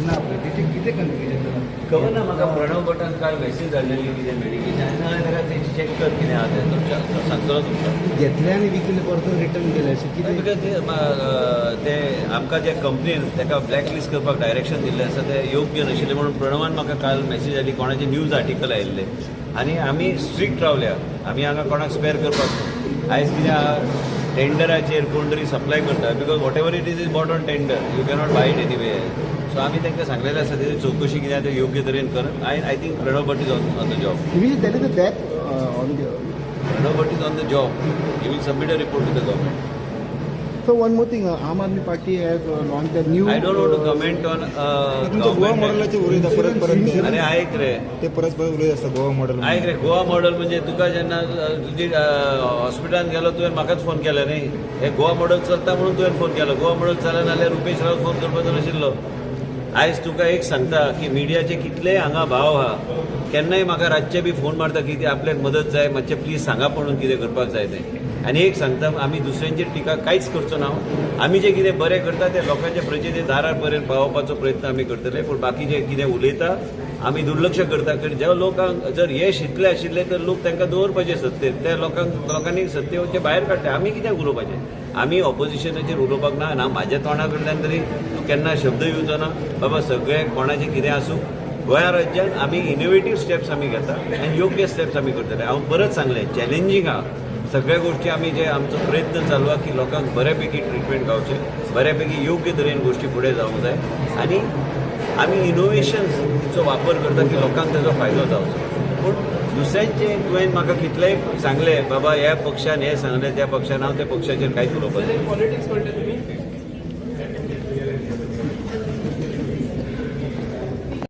ना पळय तेचे कितें कन्फ्युजन जाला? खबर ना म्हाका. प्रणव भटान काल मॅसेज धाडलेली कितें मेडिकेशन आनी सांगलें ताका, तें चॅक कर कितें आहा तें, तुमच्या सांगतलो तुमकां. घेतले आनी विकले, परतून रिटर्न केले, अशें कितें? Because ते आमकां जे कंपनीन ताका ब्लॅकलिस्ट करपाक डायरेक्शन दिल्लें आसा, तें योग्य नाशिल्लें म्हणून प्रणवान म्हाका काल मॅसेज आयली. कोणाचे न्यूज आर्टिकल आयिल्ले आनी आमी स्ट्रिक्ट रावल्या. आमी हांगा कोणाक स्पेर करपाक ना. आयज कितें आहा, टेंडराचेर कोण तरी सप्लाय करता, because what ever it is is bought on tender, you cannot bye it anyway. So आमी तांकां सांगलेलें आसा, तेजी चवकशी कितें आहा तें योग्य तरेन कर. I think Pranav Bhat is on the job. There is a death on the Pranav Bhat is on the job. He will submit a report to the government. So one more thing, Aam Aadmi Party has launched a new I don't want to comment on तुमच्या गोवा मॉडेलाचे उलयता परत परत ते. अरे, ऐक रे. ते परत परत उलयत आसता गोवा मॉडेल. ऐक रे, गोवा मॉडेल म्हणजे तुका जेन्ना तुजी हॉस्पिटलान गेलो, तुवें म्हाकाच फोन केला न्ही? हे गोवा मॉडेल चलता म्हणून तुवें फोन केलो. गोवा मॉडेल चलना जाल्यार रुपेश रावत फोन करपाचो नाशिल्लो. आयज तुका एक सांगता की मिडियाचे कितलेय हांगा भाव आहा, केन्नाय म्हाका रातचे बी फोन मारता की ते आपल्याक मदत जाय, मातशें प्लीज सांगा म्हणून कितें करपाक जाय तें. आनी एक सांगता, आमी दुसऱ्यांचेर टिका कांयच करचो ना. आमी जें कितें बरें करता तें लोकांच्या प्रजेचे दारा पर्यंत पावोवपाचो प्रयत्न आमी करतले. पूण बाकीचे कितें उलयता, आमी दुर्लक्ष करता, कारण ज्या लोकांक जर यश इतलें आशिल्लें तर लोक तांकां दवरपाचे सत्तेर. त्या लोकांक लोकांनी सत्तेचे भायर काडले. आमी कित्याक उलोवपाचें? आमी ऑपोजिशनाचेर उलोवपाक ना. ना म्हाज्या तोंडा कडल्यान तरी तूं केन्ना शब्द येवचो ना. बाबा, सगळें कोणाचें कितें आसूं, गोंया राज्यान आमी इनोवेटीव स्टेप्स आमी घेता आनी योग्य स्टेप्स आमी करतले. हांव परत सांगलें, चॅलेंजींग आहा सगळ्या गोष्टी. आमी जे आमचो प्रयत्न चालू आहा की लोकांक बऱ्यापैकी ट्रिटमेंट गावचें, बऱ्यापैकी योग्य तरेन गोष्टी फुडें जावंक जाय आनी आमी इनोवेशन्सचो वापर करता की लोकांक ताजो फायदो जावचो. पूण दुसऱ्यांचे तुवें म्हाका कितलेंय सांगलें, बाबा ह्या पक्षान हें सांगलें, त्या पक्षान, हांव त्या पक्षाचेर कांयच उलोवपाक पॉलिटिक्स म्हणटा तुम्ही.